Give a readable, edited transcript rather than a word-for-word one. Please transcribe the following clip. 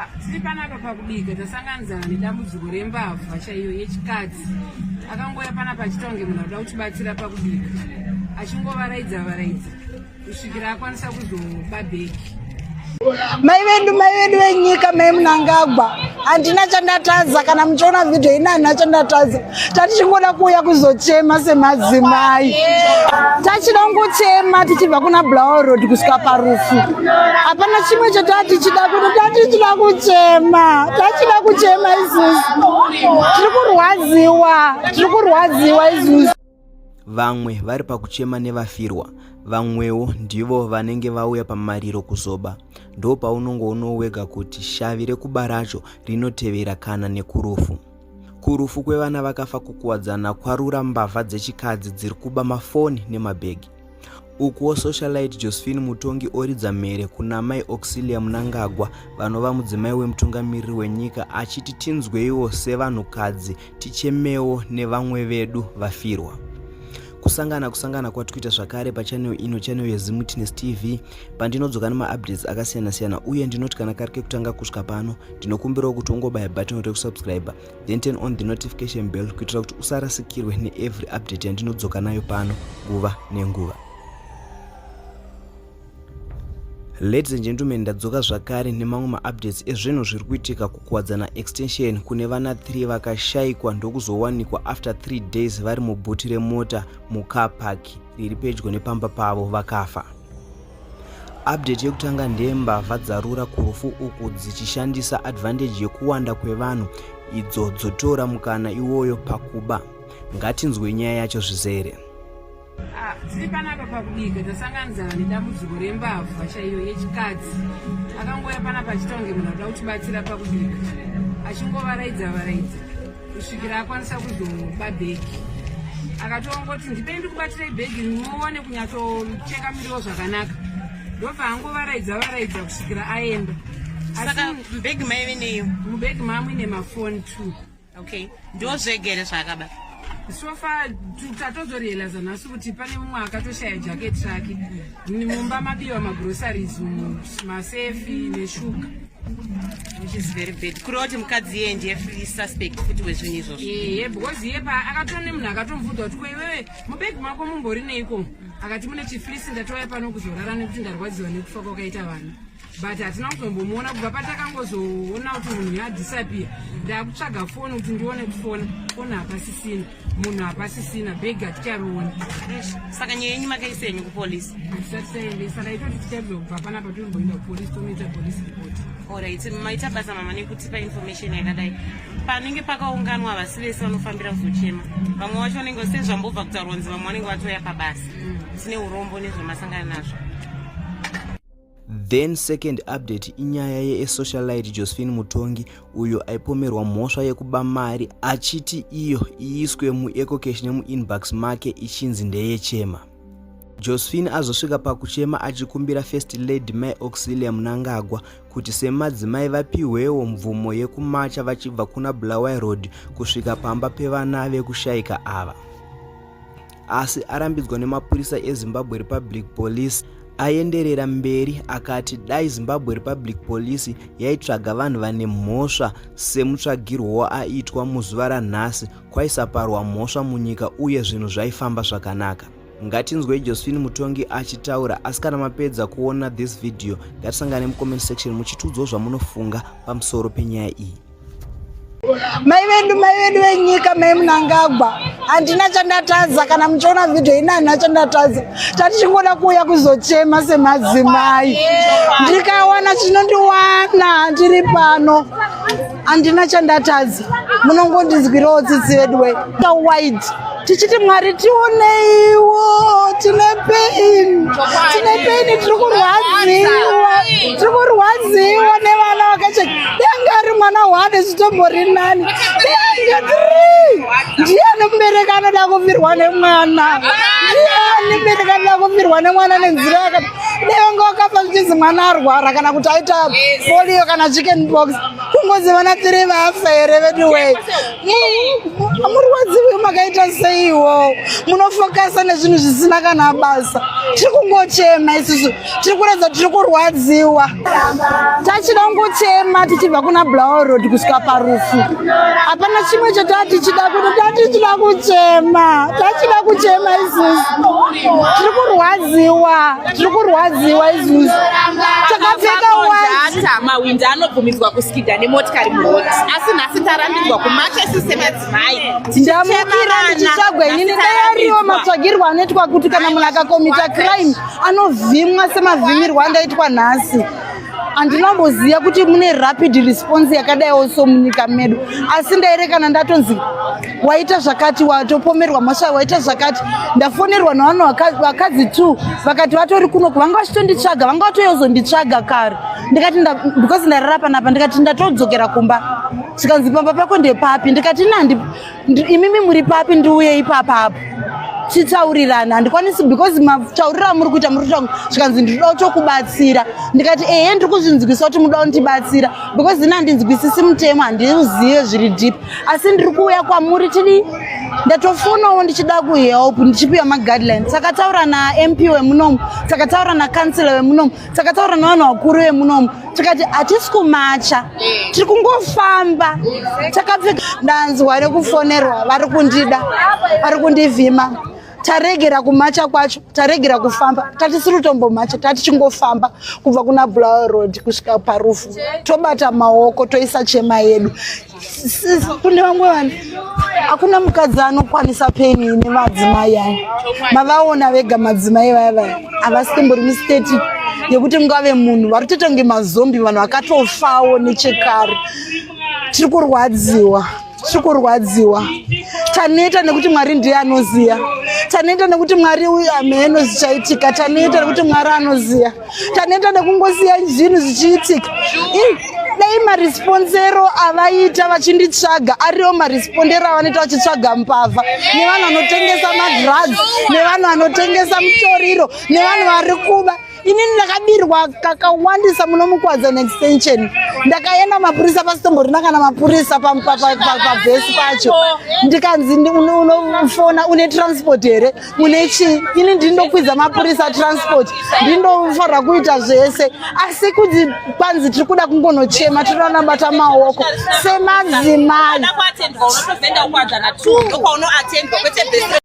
Ah, tiri panapa pakubika tasanganidzana nedambudziko rembavha chaiyo yechikadzi akangouya panapa achiita kunge munhu akuda kutibatsira pakubika achingovaraidza varaidza kusvikira akwanisa kuzoba bhegi. Mai vedu, mai vedu venyika, mai Mnangagwa, handina chandatadza. Kana muchiona vhidhiyo ina, handina chandatadza. Tatichingoda kuuya kuzochema semadzimai, tachida kungochema tichibva kuna Bulawayo Road kusvika parufu. Hapana chimwe chatatichida kuti tatichida kuchema, tachida kuchema isusu. Tiri kurwadziwa, tiri kurwadziwa isusu. Vamwe vari pakuchema nevafirwa, vamwewo ndivo vanenge vauya pamariro kuzoba. Ndopaunongoonawo wega kuti shavi rekuba racho rinotevera kana nekurufu. Kurufu kwevana vakafa kukuwadzana kwarura mbavha dzechikadzi dziri kuba mafoni nemabhegi. Ukuwo socialite Josephine Mutongi oridza mhere kuna Mai Auxilia Mnangagwa vanova mudzimai wemutungamiriri wenyika achiti tinzweiwo sevanhukadzi tichemewo nevamwe vedu vafirwa. Kusangana kusangana kwatikuita zvakare pachannel ino, channel yeZimwitness TV, pandinodzoka nemaupdates akasiyana-siyana, uye ndinoti kana kari kekutanga kusvika pano, ndinokumbirawo kuti ungobaya button rekusubscribe, then turn on the notification bell kuitira kuti usarasikirwe neevery update yandinodzoka nayo pano nguva nenguva. Ladies and gentlemen, ndadzoka zvakare nemamwe maupdates ezvinhu zviri kuitika kuKuwadzana Extension kune vana 3 vakashaikwa ndokuzowanikwa after 3 days vari mubhuti remota mucar park riri pedyo nepamba pavo vakafa. Update yekutanga ndeyembavha dzarura kurufu uku dzichishandisa advantage yekuwanda kwevanhu idzo dzotora mukana iwoyo pakuba. Ngatinzwe nyaya yacho zvizere. Ah, tiri panapa pakubika tasanganidzana nedambudziko rembavha chaiyo yechikadzi akangouya panapa achiita kunge munhu akuda kutibatsira pakubika achingovaraidza varaidza kusvikira akwanisa kuzoba bhegi. Akatongoti ndipei ndikubatirei bhegi muone kunyatsocheka miriwo zvakanaka, ndobva angovaraidza varaidza kusvikira aenda. Saka mubhegi maive neyo? Mubhegi mamuine mafoni 2. Okay, ndo zvega here zvaakaba? So far tatozorealiza nhasi kuti pane mumwe akatoshaya jacket rake. Mumba mabiwa magroceries, masefi neshuga. Which is very bad. Kureva kuti mukadzi iye ndiye suspect futi wezvinhu izvozvo? Ehe, because iye pa akatone munhu akatomubvunza kuti ko iwewe mubhegi mako mumbori neiko, akati mune chiflisi, ndatouya pano kuzorara nekuti ndarwadziwa nekufa kwakaita vana. But hatina kuzombomuona kubva patakangozoona kuti munhu yadisappear. Ndakutsvaga foni kuti ndione kufona, foni hapasisina, munhu hapasisina, bhegi haticharioni. Saka nyaya yenyu makaisa yenyu kupolisi? Hatisati taendesa, taitoti tichaibva kubva panapa tomboenda kupolisi tonoita police report. Alright, maita basa mama nekutipa information yakadai. Panenge pakaunganwa havasi vese vanofambira kuzochema, vamwe vacho vanenge sezvambobva kutaurwa nzi vamwe vanenge vatouya pabasa. Tine urombo nezvamasangana nazvo. Then second update inyaya yeesocialite Josephine Mutongi uyo aipomerwa mhosva yekuba mari achiti iyo iiswe muEcocash nemuinbox make ichinzi ndeyechema. Josephine azosvika pakuchema achikumbira First Lady Mai Auxilia Mnangagwa kuti semadzimai vapihwewo mvumo yekumacha vachibva kuna Bulawayo Road kusvika pamba pevana vekushaika ava. Asi arambidzwa nemapurisa eZimbabwe Republic Police. Aenderera mberi akati dai Zimbabwe Republic Police yaitsvaga vanhu vane mhosva semutsvagirwo waaitwa muzuva ranhasi, kwaisaparwa mhosva munyika uye zvinhu zvaifamba zvakanaka. Ngatinzwei Josephine Mutongi achitaura, asi kana mapedza kuona this video, ngatisangane mucomment section muchitiudzawo zvamunofunga pamusoro penyaya iyi. Mai vedu, mai vedu venyika, mai Mnangagwa, handina chandatadza. Kana muchiona vhidhiyo ina, handina chandatadza. Tatichingoda kuuya kuzochema semadzimai, ndikawana chinondiwana ndiri pano. Handina chandatadza, munongondinzwirawo tsitsi vedu we wide, tichiti Mwari tioneiwo, tine pain, tine pain, tiri kurwadziwa, tiri kurwadziwa nevana vakacheka. Denge ari mwana one zvitombori nani, denge three. Ndiani mubereki anoda kufirwa nemwana? Ndiani mubereki anoda kufirwa nemwana nenzira yakati? Denge wakafa zvichinzi mwana arwara kana kuti aita polio kana chicken box, kungozi vana three vafa here? Vedu wei, murwadziwi. makaita seiwo munofokasa nezvinhu zvisina kana basa. Tiri kungochema isusu, tiri kuratidza tiri kurwadziwa. Tachida kungochema tichibva kuna Bulawayo Road kusvika parufu. Hapana chimwe chatatichida kuti tatichida kuchema, tachida kuchema isusu. Tiri kurwadziwa, tiri kurwadziwa isusu. Takapfeka white. Mahwindi anobvumidzwa kuskidha nemotikari muroad, asi nhasi tarambidzwa kumacha isu semadzimai. Ndamukira ndichitsvagwa inini. Dai ariwo matsvagirwo anoitwa kuti kana munhu akakomita crime anovhimwa semavhimirwo andaitwa nhasi. Handinamboziva kuti mune rapid response yakadaiwo so munyika medu, asi ndairekana ndatonzi waita zvakati, watopomerwa mhosva, waita zvakati. Ndafonerwa nevanhu vakadzi two vakati vatori kunoku, vanga vachitonditsvaga, vanga vatoyozonditsvaga kare. Ndikati because ndarara panapa, ndikati ndatodzokera kumba. Zvikanzi, "Pamba pako ndepapi?" Ndikati, "Nandi imimi muri papi? Ndiuye ipapapo titaurirana. Handikwanisi because matauriro amuri kuita muri kuita." Zvikanzi, "Ndinoda kutokubatsira." Ndikati, "Ehe, ndiri kuzvinzwisa kuti muda kundibatsira because ini handinzwisisi mutemo, handiuzive zviri deep, asi ndiri kuuya kwamuri tidii. Ndatofonawo ndichida kuhelp, ndichipiwa maguidelines." Takataura naMP wemunomu, takataura nakansela wemunomu, takataura nevanhu vakuru vemunomu, tikati hatisi kumacha, tiri kungofamba takapfeka. Ndanzwa nekufonerwa, vari kundida, vari kundivhima. Taregera kumacha kwacho, taregera kufamba, tatisiri kutombomacha, tatichingofamba kubva kuna Bulawayo Road kusvika parufu, tobata maoko, toisa chema yedu. Kune vamwe vanhu, hakuna mukadzi anokwanisa pain ine madzimai aya. Mavaona vega madzimai vaya vaya, havasitombori mustate yekuti mungave munhu vari kutoita kunge mazombi, vanhu vakatofawo nechekare. Tiri kurwadziwa, tiri kurwadziwa. Taneta nekuti Mwari ndiye anoziya. Taneta nekuti Mwari uyu hameno zvichaitika. Taneta nekuti Mwari anoziya. Taneta nekungosiya zvinhu zvichiitika. Dai maresponsero avaita vachinditsvaga ariwo marespondero avanoita vachitsvaga mbavha nevanhu vanotengesa madrugs nevanhu vanotengesa mutoriro nevanhu vari kuba. Inini ndakabirwa kakawandisa muno muKuwadzana Extension. Ndakaenda mapurisa, pasitomborina kana mapurisa pabhesi pacho. Ndikanzi, "Unofona une transport here? Une chii?" Ini ndindokwidza mapurisa transport, ndindofanira kuita zvese, asi kuti kwanzi tiri kuda kungonochema, tinoda maoko semadzimai. Kuatendwa unotozoenda kuKuwadzana 2, ndokwaunoatendwa, kwete bhesi.